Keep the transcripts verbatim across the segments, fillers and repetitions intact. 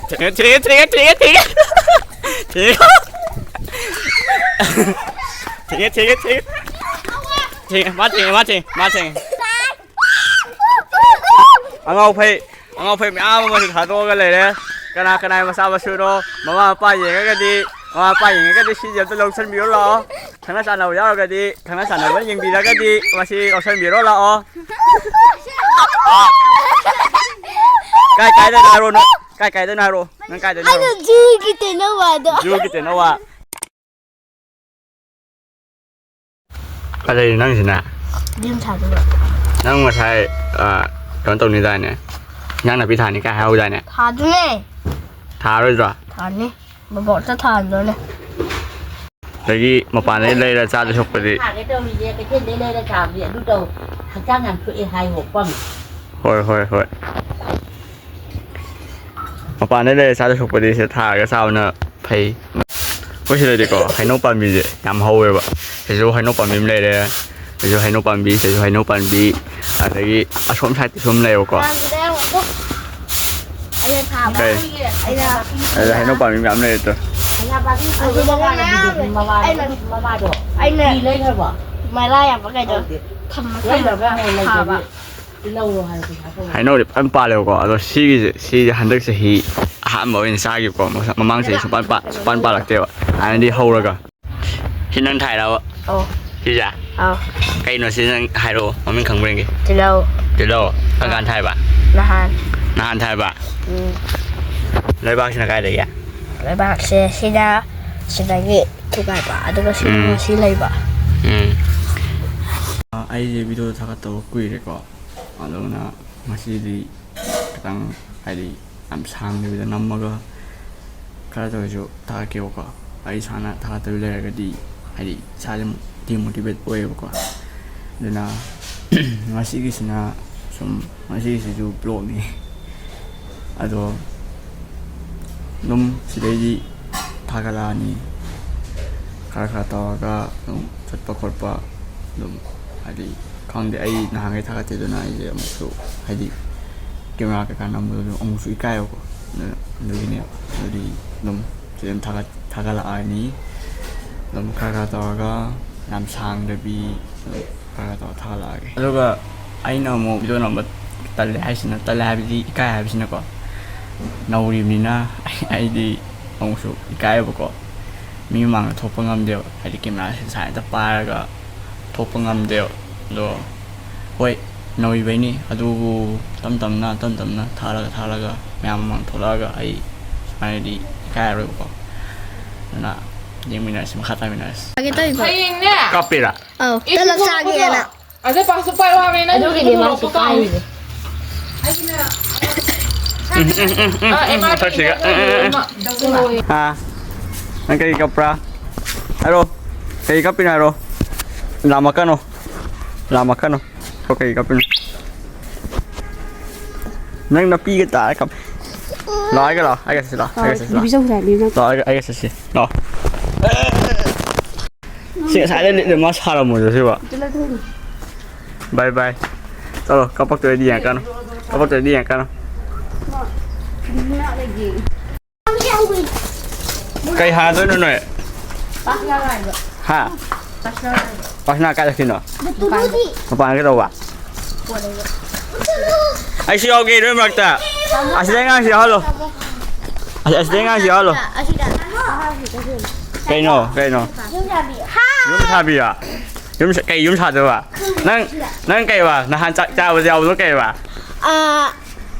ꯊꯦꯡꯉꯦ, ꯊꯦꯡꯉꯦ, ꯊꯦꯡꯉꯦ, ꯊꯦꯡꯉꯦ, ꯊꯦꯡꯉꯦ꯫ ꯊꯦꯡꯉꯦ꯫ ꯊꯦꯡꯉꯦ, ꯊꯦꯡꯉꯦ, ꯊꯦꯡꯉꯦ꯫ ꯊꯦꯡꯉꯦ, ꯃꯥ ꯊꯦꯡꯉꯦ, ꯃꯥ ꯊꯦꯡꯉꯦ, ꯃꯥ ꯊꯦꯡꯉꯦ꯫ ꯑꯉꯥꯎ ꯐꯩ, ꯑꯉꯥꯎ ꯐꯩ ꯃꯌꯥꯝ ꯑꯃꯁꯨ ꯊꯥꯗꯣꯛꯑꯒ ꯂꯩꯔꯦ꯫ ꯀꯅꯥ ꯀꯅꯥ ꯃꯆꯥ ꯃꯁꯨꯅꯣ? ꯃꯃꯥ ꯃꯄꯥ ꯌꯦꯡꯉꯒꯗꯤ, ꯃꯃꯥ ꯃꯄꯥ ꯌꯦꯡꯉꯒꯗꯤ ꯁꯤꯁꯦ ꯑꯝꯇ ꯂꯧꯁꯟꯕꯤꯔꯣ ꯂꯥꯛꯑꯣ꯫ ꯈꯪꯅ ꯆꯥꯟꯅꯕ ꯌꯥꯎꯔꯒꯗꯤ, ꯈꯪꯅ ꯆꯥꯟꯅꯕ ꯌꯦꯡꯕꯤꯔꯒꯗꯤ ꯃꯁꯤ ꯂꯧꯁꯟꯕꯤꯔꯣ ꯂꯥꯛꯑꯣ꯫ ꯀꯥꯏ ꯀꯥꯏꯗꯅꯣ ꯍꯥꯏꯔꯣ ꯅꯪ? ꯀꯥꯏ ꯀꯥꯏꯗꯅꯣ ꯍꯥꯏꯔꯣ? ꯅꯪ ꯀꯥꯏꯗꯅꯣ ꯍꯥꯏꯔꯣ? ꯑꯩꯅ ꯖꯨꯒꯤ ꯇꯦꯅꯧꯋꯥꯗꯣ꯫ ꯖꯨꯒꯤ ꯇꯦꯅꯧꯋꯥ꯫ ꯑꯗꯩ ꯅꯪꯁꯤꯅ? ꯌꯨꯝ ꯁꯥꯗꯣꯏꯕ꯫ ꯅꯪ ꯉꯁꯥꯏ, ꯑ, ꯀꯩꯅꯣ ꯇꯧꯅꯤꯗꯥꯏꯅꯦ? ꯏꯟꯖꯥꯡ ꯅꯥꯄꯤ ꯊꯥꯅꯤ ꯀꯥꯏ ꯍꯥꯏꯍꯧꯗꯥꯏꯅꯦ? ꯊꯥꯗꯨꯅꯦ꯫ ꯊꯥꯔꯣꯏꯗ꯭ꯔꯣ? ꯊꯥꯅꯤ꯫ ꯃꯕꯣꯛꯇ ꯊꯥꯍꯟꯗꯣꯏꯅꯦ꯫ ꯑꯗꯒꯤ ꯃꯄꯥꯟꯗꯩ ꯂꯩꯔ ꯆꯥꯗꯣꯏ ꯁꯔꯨꯛꯄꯨꯗꯤ꯫ ꯊꯥꯒꯦ ꯇꯧꯔꯤꯁꯦ, ꯀꯩꯊꯦꯜꯗꯩ ꯂꯩꯔ ꯆꯥꯕꯗꯤ ꯑꯗꯨ ꯇꯧ꯫ ꯍꯛꯆꯥꯡ ꯌꯥꯝ ꯁꯣꯛꯑꯦ ꯍꯥꯏꯌꯣ, ꯄꯪꯉꯦ꯫ ꯍꯣꯏ, ꯍꯣꯏ, ꯍꯣꯏ꯫ ꯃꯄꯥꯟꯗꯩ ꯂꯩꯔ ꯆꯥꯗꯣꯏ ꯁꯔꯨꯛꯄꯨꯗꯤ ꯁꯤꯗ ꯊꯥꯔꯒ ꯆꯥꯕꯅ ꯐꯩ꯫ ꯑꯩꯈꯣꯏ ꯁꯤꯗꯗꯤꯀꯣ, ꯍꯩꯅꯧ ꯄꯥꯝꯕꯤꯁꯦ ꯌꯥꯝ ꯍꯧꯋꯦꯕ꯫ ꯁꯤꯁꯨ ꯍꯩꯅꯧ ꯄꯥꯝꯕꯤ ꯑꯃ ꯂꯩꯔꯦ, ꯁꯤꯁꯨ ꯍꯩꯅꯧ ꯄꯥꯝꯕꯤ, ꯁꯤꯁꯨ ꯍꯩꯅꯧ ꯄꯥꯝꯕꯤ, ꯑꯗꯒꯤ ꯑꯁꯣꯝ ꯁꯥꯏꯠꯇꯁꯨ ꯑꯃ ꯂꯩꯌꯦꯕꯀꯣ꯫ ꯑꯩꯅ ꯊꯥꯕ꯫ ꯀꯩ? ꯑꯩꯅ ꯑꯗ ꯍꯩꯅꯧ ꯄꯥꯝꯕꯤ ꯃꯌꯥꯝ ꯂꯩꯔꯦ ꯇꯨ꯫ ꯑꯁꯤꯗꯅ ꯃꯌꯥꯝ ꯂꯩ꯫ ꯃꯃꯥꯗꯣ, ꯃꯃꯥꯗꯣ꯫ ꯑꯩꯅ ꯐꯤ ꯂꯩꯈ꯭ꯔꯕꯣ? ꯃꯔꯥ ꯌꯥꯝꯕ ꯀꯩꯗꯣ ꯈꯪꯗꯦ꯫ ꯊꯝꯃ ꯊꯝꯃ ꯂꯩꯈ꯭ꯔꯕ꯭ꯔꯥ ꯍꯪꯉꯣ, ꯊꯥꯕ꯫ ꯂꯩꯇ꯭ꯔꯗꯤ ꯂꯧꯔꯣ ꯍꯥꯏꯔꯗꯤ ꯍꯥꯏꯔꯛꯑꯣ꯫ ꯍꯩꯅꯧꯗꯤ ꯐꯖꯅ ꯄꯥꯜꯂꯦꯕꯀꯣ, ꯑꯗꯣ ꯁꯤꯒꯤꯁꯦ, ꯁꯤꯁꯦ ꯍꯟꯗꯛ ꯆꯍꯤ ꯑꯍꯥꯟꯕ ꯑꯣꯏꯅ ꯆꯥꯈꯤꯕꯀꯣ꯫ ꯃꯃꯥꯡ ꯆꯍꯤ ꯁꯨꯡꯄꯥꯟ ꯄꯥ-, ꯁꯨꯡꯄꯥꯟ ꯄꯥꯜꯂꯛꯇꯦꯕ꯫ ꯍꯥꯟꯅꯗꯤ ꯍꯧꯔꯒ꯫ ꯁꯤ ꯅꯪ ꯊꯥꯏꯔꯕ? ꯑꯧ꯫ ꯁꯤꯁꯦ? ꯑꯧ꯫ ꯀꯩꯅꯣ ꯁꯤ ꯅꯪ ꯍꯥꯏꯔꯛꯑꯣ, ꯃꯃꯤꯡ ꯈꯪꯕ꯭ꯔ ꯌꯦꯡꯒꯦ꯫ ꯇꯤꯜꯍꯧ꯫ ꯇꯤꯜꯍꯧ? ꯀꯔꯝ ꯀꯥꯟ ꯊꯥꯏꯕ? ꯅꯍꯥꯟ꯫ ꯅꯍꯥꯟ ꯊꯥꯏꯕ? ꯎꯝ꯫ ꯂꯩꯕꯥꯛꯁꯤꯅ ꯀꯥꯏꯗꯒꯤ? ꯂꯩꯕꯥꯛꯁꯦ ꯁꯤꯅ ꯁꯤꯗꯒꯤ ꯊꯨꯒꯥꯏꯕ, ꯑꯗꯨꯒ ꯁꯤꯅ ꯎꯝ꯫ ꯉꯁꯤ ꯂꯩꯕ꯫ ꯎꯝ꯫ ꯑ, ꯑꯩꯁꯦ ꯚꯤꯗꯤꯑꯣ ꯊꯥꯒꯠꯇꯕ ꯀꯨꯏꯔꯦꯀꯣ, ꯑꯗꯨꯅ ꯉꯁꯤꯗꯤ ꯈꯤꯇꯪ, ꯍꯥꯏꯗꯤ, ꯌꯥꯝ ꯁꯥꯡꯗꯕꯤꯗ ꯅꯝꯃꯒ ꯈꯔꯇ ꯑꯣꯏꯔꯁꯨ ꯊꯥꯒꯠꯀꯦꯕꯀꯣ꯫ ꯑꯩ ꯏꯁꯥꯅ ꯊꯥꯒꯠꯇꯕꯤ ꯂꯩꯔꯒꯗꯤ, ꯍꯥꯏꯗꯤ, ꯏꯁꯥꯁꯦ demotivate ꯑꯣꯏꯌꯦꯕꯀꯣ꯫ ꯑꯗꯨꯅ ꯉꯁꯤꯒꯤꯁꯤꯅ ꯁꯨꯝ, ꯉꯁꯤꯒꯤꯁꯤꯁꯨ vlogꯅꯤ꯫ ꯑꯗꯣ ꯑꯗꯨꯝ ꯁꯤꯗꯩꯗꯤ ꯊꯥꯒꯠꯂꯛꯑꯅꯤ꯫ ꯈꯔ ꯈꯔ ꯇꯧꯔꯒ ꯑꯗꯨꯝ ꯆꯠꯄ ꯈꯣꯠꯄ ꯑꯗꯨꯝ, ꯍꯥꯏꯗꯤ, ꯈꯪꯗꯦ, ꯑꯩ ꯅꯍꯥꯟꯈꯩ ꯊꯥꯒꯠꯇꯦꯗꯅ ꯑꯩꯁꯦ ꯑꯃꯨꯛꯁꯨ, ꯍꯥꯏꯗꯤ, ꯀꯦꯃꯦꯔꯥ ꯀꯩꯀꯥ ꯅꯝꯕꯗꯨ ꯑꯃꯨꯛꯁꯨ ꯏꯀꯥꯏꯕꯀꯣ꯫ ꯑꯗꯨ-, ꯑꯗꯨꯒꯤꯅꯦ꯫ ꯑꯗꯨꯗꯤ ꯑꯗꯨꯝ ꯁꯤꯗ ꯊꯥꯒꯠ-, ꯊꯥꯒꯠꯂꯛꯑꯅꯤ꯫ ꯑꯗꯨꯝ ꯈꯔ ꯈꯔ ꯇꯧꯔꯒ ꯌꯥꯝ ꯁꯥꯡꯗꯕꯤ ꯑꯗꯨꯝ ꯈꯔ ꯈꯔ ꯇꯧꯔ ꯊꯥꯒꯠꯂꯛꯑꯒꯦ꯫ ꯑꯗꯨꯒ ꯑꯩꯅ ꯑꯃꯨꯛ ꯚꯤꯗꯤꯑꯣ ꯅꯝꯕ ꯇꯜꯂꯦ ꯍꯥꯏꯁꯤꯅ, ꯇꯜꯂꯦ ꯍꯥꯏꯕꯗꯤ ꯏꯀꯥꯏ ꯍꯥꯏꯕꯁꯤꯅꯀꯣ, ꯅꯧꯔꯤꯕꯅꯤꯅ ꯑꯩꯗꯤ ꯑꯃꯨꯛꯁꯨ ꯏꯀꯥꯏꯕꯀꯣ꯫ ꯃꯤ ꯃꯃꯥꯡꯗ ꯊꯣꯛꯄ ꯉꯝꯗꯦꯕ꯫ ꯍꯥꯏꯗꯤ ꯀꯦꯃꯦꯔꯥꯁꯦ ꯁꯨꯃꯥꯏꯅ ꯍꯦꯛꯇ ꯄꯥꯏꯔꯒ ꯊꯣꯛꯄ ꯉꯝꯗꯦꯕ꯫ ꯑꯗꯣ ꯍꯣꯏ, ꯅꯧꯔꯤꯕꯩꯅꯤ꯫ ꯑꯗꯨꯕꯨ ꯇꯞ ꯇꯞꯅ, ꯇꯞ ꯇꯞꯅ ꯊꯥꯔꯒ, ꯊꯥꯔꯒ ꯃꯌꯥꯝ ꯃꯃꯥꯡ ꯊꯣꯛꯂꯛꯑꯒ ꯑꯩ ꯁꯨꯃꯥꯏꯅꯗꯤ ꯏꯀꯥꯏꯔꯔꯣꯏꯕꯀꯣ꯫ ꯑꯗꯨꯅ ꯌꯦꯡꯃꯤꯟꯅꯔꯁꯤ, ꯃꯈꯥ ꯇꯥꯃꯤꯟꯅꯔꯁꯤ꯫ ꯍꯥꯏꯒꯦ ꯇꯧꯔꯤꯕ꯫ ꯍꯌꯦꯡꯅꯦ꯫ ꯀꯥꯞꯄꯤꯔꯥ? ꯑꯧ, ꯏꯁ, ꯇꯂꯞ ꯆꯥꯒꯦꯅ꯫ ꯑꯗ ꯄꯥꯁꯁꯨ ꯄꯥꯏꯌꯨ ꯍꯥꯏꯕꯅꯤ, ꯅꯪ ꯑꯗꯨꯒꯤꯅꯦ ꯏꯁꯤꯡ ꯃꯥꯁꯨ ꯂꯧꯕ ꯀꯥꯎꯅꯤ꯫ ꯀꯥꯏꯔꯤꯁꯦ꯫ ꯎꯝ, ꯎꯝ, ꯎꯝ, ꯎꯝ, ꯎꯝ, ꯑꯥ, ꯎꯝ, ꯎꯝ, ꯊꯛꯁꯤꯒ꯫ ꯎꯝ, ꯎꯝ, ꯎꯝ, ꯎꯝ꯫ ꯑꯥ, ꯅꯪ ꯀꯔꯤ ꯀꯞꯄ꯭ꯔꯥ? ꯍꯥꯏꯔꯣ꯫ ꯀꯔꯤ ꯀꯞꯄꯤꯅꯣ ꯍꯥꯏꯔꯣ꯫ ꯂꯥꯝꯃꯛꯀꯅꯣ꯫ ꯂꯥꯝꯃꯛꯀꯅꯣ꯫ ꯀꯣ ꯀꯩ ꯀꯞꯄꯤꯅꯣ? ꯅꯪ ꯅꯥꯄꯤꯒ ꯇꯥꯔ ꯀꯞ-, ꯂꯥꯛꯑꯣ, ꯑꯩꯒ ꯂꯥꯛꯑꯣ, ꯑꯩꯒ ꯆꯠꯁꯤ, ꯂꯥꯛꯑꯣ, ꯑꯩꯒ ꯆꯠꯁꯤ, ꯂꯥꯛꯑꯣ꯫ ꯂꯥꯛꯑꯣ, ꯑꯩꯒ, ꯑꯩꯒ ꯆꯠꯁꯤ, ꯂꯥꯛꯑꯣ꯫ ꯁꯤ ꯉꯁꯥꯏꯗꯩ ꯂꯤꯠꯂꯦ, ꯃꯥ ꯁꯥꯔꯝꯃꯣꯏꯗ ꯁꯤꯕꯣ꯫ ꯕꯥꯏ ꯕꯥꯏ꯫ ꯆꯠꯂꯣ, ꯀꯞꯄꯛꯇꯣꯏꯗꯤ ꯌꯦꯡꯉꯛꯀꯅꯨ꯫ ꯀꯞꯄꯛꯇꯣꯏꯗꯤ ꯌꯦꯡꯉꯛꯀꯅꯨ꯫ ꯀꯩ ꯍꯥꯟꯅꯗꯣꯏꯅꯣ ꯅꯣꯏ? ꯍꯥ? ꯄꯥꯁꯅꯥ ꯀꯥꯏ ꯆꯠꯈꯤꯅꯣ? ꯃꯄꯥꯟꯗ ꯀꯩꯗꯧꯕ? ꯑꯩꯁꯨ ꯌꯥꯎꯒꯦ ꯅꯣꯏ ꯃꯔꯛꯇ꯫ ꯑꯁꯤꯗꯩ ꯑꯉꯥꯡꯁꯤ ꯌꯥꯎꯍꯜꯂꯣ꯫ ꯑꯁꯤ-, ꯑꯁꯤꯗꯩ ꯑꯉꯥꯡꯁꯤ ꯌꯥꯎꯍꯜꯂꯣ꯫ ꯀꯩꯅꯣ? ꯀꯩꯅꯣ? ꯌꯨꯝ ꯁꯥꯕꯤꯔꯣ? ꯌꯨꯝ ꯁꯥ-, ꯀꯩ ꯌꯨꯝ ꯁꯥꯗꯣꯏꯕ? ꯅꯪ, ꯅꯪ ꯀꯩꯕ? ꯅꯍꯥꯟ ꯆꯥꯛ ꯆꯥꯕꯗ ꯌꯥꯎꯕꯗꯣ ꯀꯩꯕ? ꯑꯥ,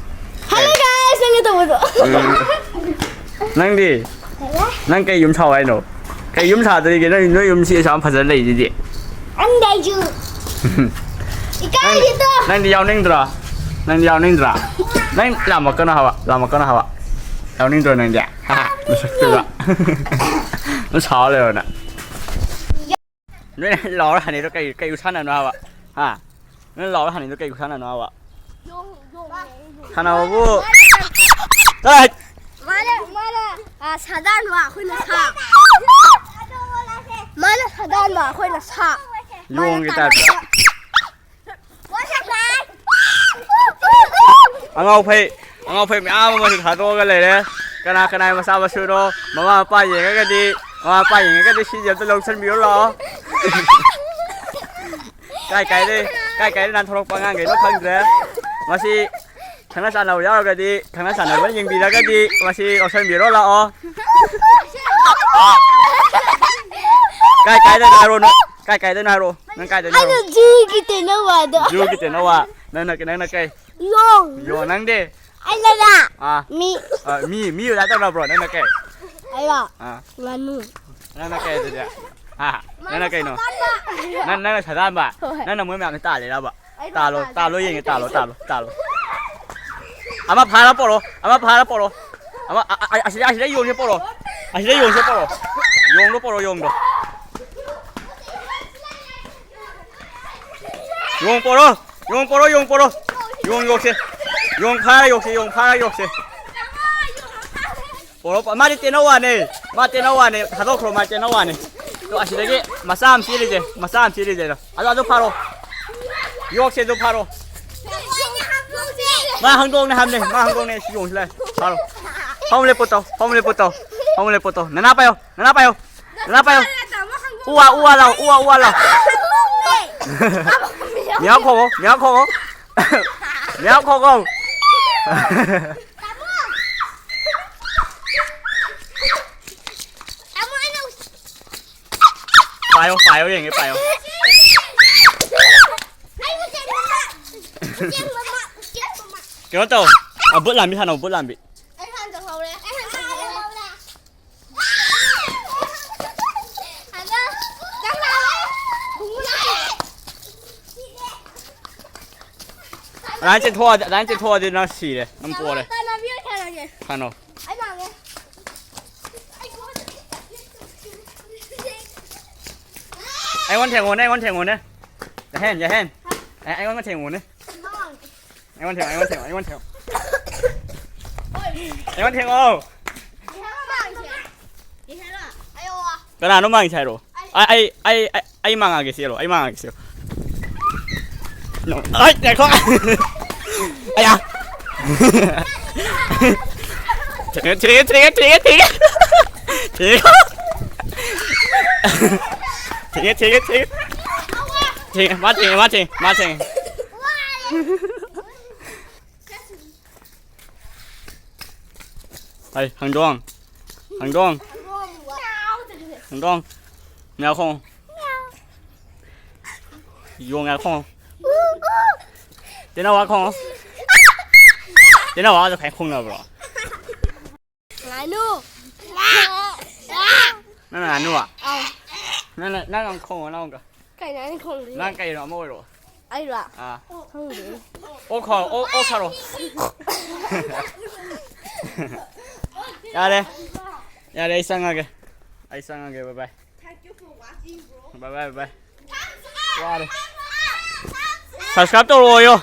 hello guys, ꯅꯪꯒ ꯇꯧꯕꯗꯣ꯫ ꯎꯝ꯫ ꯅꯪꯗꯤ? ꯅꯪ ꯀꯩ ꯌꯨꯝ ꯁꯥꯎ ꯍꯥꯏꯅꯣ? ꯀꯩ ꯌꯨꯝ ꯁꯥꯗꯣꯔꯤꯒꯦ? ꯅꯣꯏ, ꯅꯣꯏ ꯌꯨꯝꯁꯤ ꯑꯁꯨꯛ ꯌꯥꯝ ꯐꯖꯅ ꯂꯩꯁꯤꯗꯤ꯫ ꯑꯪꯗꯥꯏꯖꯨ꯫ ꯅꯪ, ꯏꯀꯥꯏꯒꯤꯗꯣ꯫ ꯅꯪꯗꯤ ꯌꯥꯎꯅꯤꯡꯗ꯭ꯔꯣ? ꯅꯪꯗꯤ ꯌꯥꯎꯅꯤꯡꯗ꯭ꯔꯣ? ꯅꯪ ꯂꯥꯝꯃꯛꯀꯅꯣ ꯍꯥꯏꯕ, ꯂꯥꯝꯃꯛꯀꯅꯣ ꯍꯥꯏꯕ꯫ ꯌꯥꯎꯅꯤꯡꯗ꯭ꯔꯣ ꯅꯪꯗꯤ? ꯍꯥ? ꯃꯁꯛꯇꯨꯒ꯫ ꯅꯪ ꯁꯥꯎꯔ ꯂꯩꯔꯣ ꯅꯪ꯫ ꯅꯣꯏꯅ ꯂꯥꯎꯔ ꯍꯥꯟꯅꯩꯗꯣ ꯀꯩ, ꯀꯩ ꯈꯨꯁꯥꯟꯅꯅꯣ ꯍꯥꯏꯕ? ꯍꯥ? ꯅꯣꯏꯅ ꯂꯥꯎꯔ ꯍꯥꯟꯅꯩꯗꯣ ꯀꯩ ꯈꯨꯁꯥꯟꯅꯅꯣ ꯍꯥꯏꯕ? ꯁꯥꯟꯅꯕꯕꯨ꯫ ꯆꯠꯂꯣ ꯍꯦ꯫ ꯃꯥꯅ, ꯃꯥꯅ, ꯑ, ꯁꯥꯗꯥꯟꯕ, ꯑꯩꯈꯣꯏꯅ ꯁꯥ꯫ ꯃꯥꯅ ꯁꯥꯗꯥꯟꯕ, ꯑꯩꯈꯣꯏꯅ ꯁꯥ꯫ ꯌꯣꯡꯒꯤ ꯃꯥꯅ ꯇꯥꯏꯞꯇ꯫ ꯇꯥꯟꯅꯕ꯫ ꯑꯉꯥꯎ ꯐꯩ, ꯑꯉꯥꯎ ꯐꯩ ꯃꯌꯥꯝ ꯑꯃꯁꯨ ꯊꯥꯗꯣꯛꯑꯒ ꯂꯩꯔꯦ꯫ ꯀꯅꯥ ꯀꯅꯥꯒꯤ ꯃꯆꯥ ꯃꯁꯨꯅꯣ? ꯃꯃꯥ ꯃꯄꯥ ꯌꯦꯡꯉꯒꯗꯤ, ꯃꯃꯥ ꯃꯄꯥ ꯌꯦꯡꯉꯒꯗꯤ ꯁꯤꯁꯦ ꯑꯝꯇ ꯂꯧꯁꯟꯕꯤꯔꯣ ꯂꯥꯛꯑꯣ꯫ ꯀꯥꯏ ꯀꯥꯏꯗꯩ, ꯀꯥꯏ ꯀꯥꯏꯗꯩ ꯅꯥꯟꯊꯣꯔꯛꯄ ꯑꯉꯥꯡꯈꯩꯅꯣ ꯈꯪꯗ꯭ꯔꯦ꯫ ꯃꯁꯤ ꯈꯪꯅ ꯆꯥꯟꯅꯕ ꯌꯥꯎꯔꯒꯗꯤ, ꯈꯪꯅ ꯆꯥꯟꯅꯕ ꯌꯦꯡꯕꯤꯔꯒꯗꯤ ꯃꯁꯤ ꯂꯧꯁꯟꯕꯤꯔꯣ ꯂꯥꯛꯑꯣ꯫ ꯀꯥꯏ ꯀꯥꯏꯗꯅꯣ ꯍꯥꯏꯔꯣ ꯅꯪ? ꯀꯥꯏ ꯀꯥꯏꯗꯅꯣ ꯍꯥꯏꯔꯣ? ꯅꯪ ꯀꯥꯏꯗꯅꯣ ꯍꯥꯏꯔꯣ? ꯑꯩꯅ ꯖꯨꯒꯤ ꯇꯦꯅꯋꯥꯗꯣ꯫ ꯖꯨꯒꯤ ꯇꯦꯅꯋꯥ꯫ ꯅꯪꯅ, ꯅꯪꯅ ꯀꯩ? ꯌꯣꯡ꯫ ꯌꯣꯡ, ꯅꯪꯗꯤ? ꯑꯩꯅꯔꯥ? ꯑꯥ꯫ ꯃꯤ꯫ ꯑ, ꯃꯤ, ꯃꯤ ꯑꯣꯖꯥ ꯇꯧꯔꯕ꯭ꯔꯣ? ꯅꯪꯅ ꯀꯩ? ꯑꯩꯔꯣ? ꯑꯥ꯫ ꯉꯥꯅꯨ꯫ ꯅꯪꯅ ꯀꯩ ꯑꯗꯨꯗꯤ? ꯍꯥ? ꯅꯪꯅ ꯀꯩꯅꯣ? ꯅꯪ, ꯅꯪꯅ ꯁꯥꯗꯥꯟꯕ? ꯍꯣꯏ꯫ ꯅꯪꯅ ꯃꯣꯏ ꯃꯌꯥꯝꯁꯦ ꯇꯥꯜꯂꯤꯔꯕ? ꯑꯩ ꯇꯥꯜꯂꯣ, ꯇꯥꯜꯂꯦ꯫ ꯇꯥꯜꯂꯣ ꯌꯦꯡꯒꯦ, ꯇꯥꯜꯂꯣ, ꯇꯥꯜꯂꯣ, ꯇꯥꯜꯂꯣ꯫ ꯑꯃ ꯐꯥꯔ ꯄꯣꯔꯛꯑꯣ, ꯑꯃ ꯐꯥꯔ ꯄꯣꯔꯛꯑꯣ꯫ ꯑꯃ, ꯑ, ꯑ, ꯑꯁꯤꯗ, ꯑꯁꯤꯗ ꯌꯣꯡꯁꯦ ꯄꯣꯔꯛꯑꯣ꯫ ꯑꯁꯤꯗ ꯌꯣꯡꯁꯦ ꯄꯣꯔꯛꯑꯣ꯫ ꯌꯣꯡꯗꯣ ꯄꯣꯔꯛꯑꯣ, ꯌꯣꯡꯗꯣ꯫ ꯌꯣꯡ ꯄꯣꯔꯣ! ꯌꯣꯡ ꯄꯣꯔꯣ, ꯌꯣꯡ ꯄꯣꯔꯣ! ꯌꯣꯡ ꯌꯣꯛꯁꯦ꯫ ꯌꯣꯡ ꯐꯥꯔ ꯌꯣꯛꯁꯦ, ꯌꯣꯡ ꯐꯥꯔ ꯌꯣꯛꯁꯦ꯫ ꯄꯣꯔꯣ, ꯄꯣ-, ꯃꯥꯗꯤ ꯇꯦꯅꯧꯋꯥꯅꯦ꯫ ꯃꯥ ꯇꯦꯅꯧꯋꯥꯅꯦ꯫ ꯊꯥꯗꯣꯛꯈ꯭ꯔꯣ, ꯃꯥ ꯇꯦꯅꯧꯋꯥꯅꯦ꯫ ꯇꯣ, ꯑꯁꯤꯗꯒꯤ ꯃꯆꯥ ꯑꯃ ꯆꯦꯜꯂꯤꯁꯦ, ꯃꯆꯥ ꯑꯃ ꯆꯦꯜꯂꯤꯁꯦ ꯑꯗꯣ꯫ ꯑꯗꯣ, ꯑꯗꯨ ꯐꯥꯔꯣ꯫ ꯌꯣꯛꯁꯦ, ꯑꯗꯨ ꯐꯥꯔꯣ꯫ ꯃꯥ ꯍꯪꯗꯣꯡꯅꯦ ꯍꯥꯏꯕꯅꯦ, ꯃꯥ ꯍꯪꯗꯣꯡꯅꯦ꯫ ꯁꯤ ꯌꯣꯡꯁꯤ ꯂꯥꯛꯑꯦ꯫ ꯐꯥꯔꯣ꯫ ꯐꯃꯨꯡ ꯂꯦꯞꯄꯣ ꯇꯧ, ꯐꯃꯨꯡ ꯂꯦꯞꯄꯣ ꯇꯧ, ꯐꯃꯨꯡ ꯂꯦꯞꯄꯣ ꯇꯧ꯫ ꯅꯅꯥ ꯄꯥꯏꯌꯣ, ꯅꯅꯥ ꯄꯥꯏꯌꯣ꯫ ꯅꯅꯥ ꯄꯥꯏꯌꯣ꯫ ꯎ ꯋꯥ, ꯎ ꯋꯥ ꯂꯥꯎ, ꯎ ꯋꯥ, ꯎ ꯋꯥ ꯂꯥꯎ꯫ ꯃꯤꯌꯥꯎ ꯈꯣꯡꯉꯣ, ꯃꯤꯌꯥꯎ ꯈꯣꯡꯉꯣ꯫ ꯃꯤꯌꯥꯎ ꯈꯣꯡꯉꯣ꯫ ꯄꯥꯏꯌꯣ, ꯄꯥꯏꯌꯣ, ꯌꯦꯡꯒꯦ, ꯄꯥꯏꯌꯣ꯫ ꯀꯩꯅꯣ ꯇꯧ꯫ ꯑ, ꯕꯨꯠ ꯂꯥꯝꯕꯤ ꯁꯥꯟꯅꯧ, ꯕꯨꯠ ꯂꯥꯝꯕꯤ꯫ ꯑꯩ ꯍꯥꯟꯅ ꯇꯧꯍꯧꯔꯦ꯫ ꯑꯩ ꯍꯥꯟꯅ ꯇꯧꯍꯧꯔꯦ꯫ ꯑꯗꯨꯃꯥꯏꯅ ꯆꯦꯟꯊꯣꯛꯑꯗꯤ, ꯑꯗꯨꯃꯥꯏꯅ ꯆꯦꯟꯊꯣꯛꯑꯗꯤ ꯅꯪ ꯁꯤꯔꯦ, ꯅꯪ ꯄꯣꯔꯦ꯫ ꯇꯥꯟꯅꯕꯤꯌꯨ, ꯁꯥꯟꯅꯒꯦ꯫ ꯁꯥꯟꯅꯧ꯫ ꯑꯩ ꯃꯥꯡꯉꯦ꯫ ꯑꯩꯉꯣꯟꯗ ꯊꯦꯡꯉꯣꯅꯦ, ꯑꯩꯉꯣꯟꯗ ꯊꯦꯡꯉꯣꯅꯦ꯫ ꯌꯥꯍꯦꯟ, ꯌꯥꯍꯦꯟ꯫ ꯑꯩ-, ꯑꯩꯉꯣꯟꯗ ꯊꯦꯡꯉꯣꯅꯦ꯫ ꯑꯩꯉꯣꯟꯗ ꯊꯦꯡꯉꯣ, ꯑꯩꯉꯣꯟꯗ ꯊꯦꯡꯉꯣ, ꯑꯩꯉꯣꯟꯗ ꯊꯦꯡꯉꯣ꯫ ꯑꯩꯉꯣꯟꯗ ꯊꯦꯡꯉꯣ꯫ ꯀꯅꯥꯅꯣ ꯃꯥꯡꯉꯤꯁꯦ ꯍꯥꯏꯔꯛꯑꯣ꯫ ꯑꯩ, ꯑꯩ, ꯑꯩ, ꯑꯩ, ꯑꯩ ꯃꯥꯡꯉꯛꯑꯒꯦ ꯆꯦꯜꯂꯣ, ꯑꯩ ꯃꯥꯡꯉꯛꯑꯒꯦ ꯆꯦꯜꯂꯣ꯫ ꯅꯣ-, ꯑꯩ, ꯉꯥꯏꯈꯣ꯫ ꯑꯌꯥ꯫ ꯊꯦꯡꯉꯦ, ꯊꯦꯡꯉꯦ, ꯊꯦꯡꯉꯦ, ꯊꯦꯡꯉꯦ, ꯊꯦꯡꯉꯦ꯫ ꯊꯦꯡꯉꯦ꯫ ꯊꯦꯡꯉꯦ, ꯊꯦꯡꯉꯦ, ꯊꯦꯡꯉꯦ꯫ ꯊꯦꯡꯉꯦ, ꯃꯥ ꯊꯦꯡꯉꯦ, ꯃꯥ ꯊꯦꯡꯉꯦ, ꯃꯥ ꯊꯦꯡꯉꯦ꯫ ꯍꯩ, ꯍꯪꯗꯣꯡ꯫ ꯍꯪꯗꯣꯡ꯫ ꯍꯪꯗꯣꯡ꯫ ꯃꯌꯥ ꯈꯣꯡ꯫ ꯌꯣꯡ ꯌꯥ ꯈꯣꯡ꯫ ꯇꯦꯅꯋꯥ ꯈꯣꯡ꯫ ꯇꯦꯅꯋꯥꯗꯣ ꯀꯃꯥꯏ ꯈꯣꯡꯅꯕ꯭ꯔꯣ? ꯉꯥꯅꯨ꯫ ꯅꯪꯅ ꯉꯥꯅꯨ? ꯑꯧ꯫ ꯅꯪꯅ, ꯅꯪ ꯑꯃ ꯈꯣꯡꯉꯣ, ꯅꯪ ꯑꯃꯨꯛꯀ꯫ ꯀꯩꯅꯣ ꯑꯩꯅ ꯈꯣꯡꯗꯣꯏꯁꯦ? ꯅꯪ ꯀꯩꯅꯣ ꯑꯃ ꯑꯣꯏꯔꯣ꯫ ꯑꯩꯔꯣ? ꯑꯥ꯫ ꯈꯪꯗꯦ꯫ ꯑꯣꯛ ꯈꯣꯡꯉꯣ, ꯑꯣꯛ, ꯑꯣꯛ ꯁꯥꯔꯣ꯫ ꯌꯥꯔꯦ꯫ ꯌꯥꯔꯦ, ꯑꯩ ꯆꯪꯉꯒꯦ꯫ ꯑꯩ ꯆꯪꯉꯒꯦ, bye bye꯫ Bye bye, bye bye꯫ ꯋꯥꯔꯦ꯫ Subscribe ꯇꯧꯔꯛꯑꯣꯌꯣ꯫